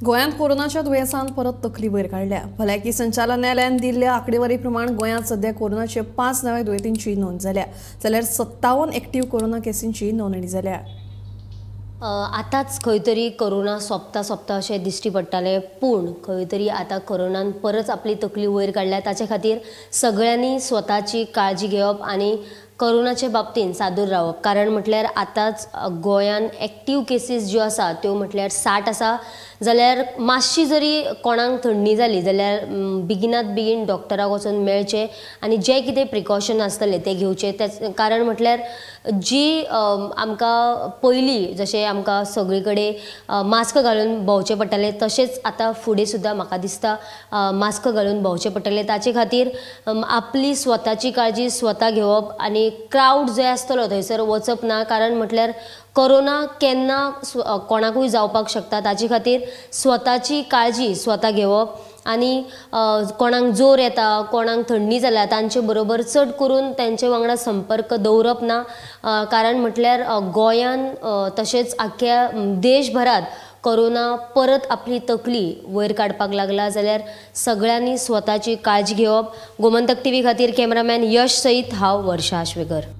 गोंयांत कोरोनाच्या दुयेंसान परत तकली वयर काडल्या. भलायकी संचालनालयान दिल्ल्या आंकडेवारी प्रमाण गोंयांत सध्या कोरोनाचे 5 नव्या दुयेंतींची नोंद जाल्या, जाल्यार 57 एक्टिव्ह कोरोना केसींची नोंदणी जाल्या. आतांच खंय तरी कोरोना सोंपता सोंपता अशें दिश्टी पडटालें, पूण खंय तरी आतां कोरोनान परत आपली तकली वयर काडल्या. ताचे खातीर सगळ्यांनी स्वताची काळजी घेवप आनी कोरोनाचे बाबतींत सादूर रावप. कारण म्हटल्यार आतांच गोंयान एक्टीव केसीस ज्यो आसा त्यो म्हटल्यार 60 आसा, जाल्यार मातशी जरी कोणाक थंडी जाली जाल्यार बेगिनात बेगीन डॉक्टराक वचून मेळचें आनी जे कितें प्रिकॉशन आसतलें तें घेवचें. तेच कारण म्हटल्यार जी आमकां पयलीं जशें आमकां सगळे कडेन मास्क घालून भोंवचें पडटालें, तशेंच आतां फुडें सुद्दां म्हाका दिसता मास्क घालून भोंवचें पडटलें. ताचे खातीर आपली स्वताची काळजी स्वता घेवप आनी क्रावड जे आसतलो थंयसर वचप ना. कारण म्हटल्यार कोरोना केन्ना कोणाकूय जावपाक शकता. ताचे खातीर स्वताची काळजी स्वता घेवप आनी कोणाक जोर येता, कोणाक थंडी जाल्या तांचे बरोबर चड करून तांचे वांगडा संपर्क दवरप ना. कारण म्हटल्यार गोंयान तशेंच आख्ख्या देशभरात कोरोना परत आपली तकली वयर काडपाक लागला, जाल्यार सगळ्यांनी स्वताची काळजी घेवप. गोमंतक टीव्ही खातीर कॅमेरामॅन यश सयत हांव वर्षा आश्वेकर.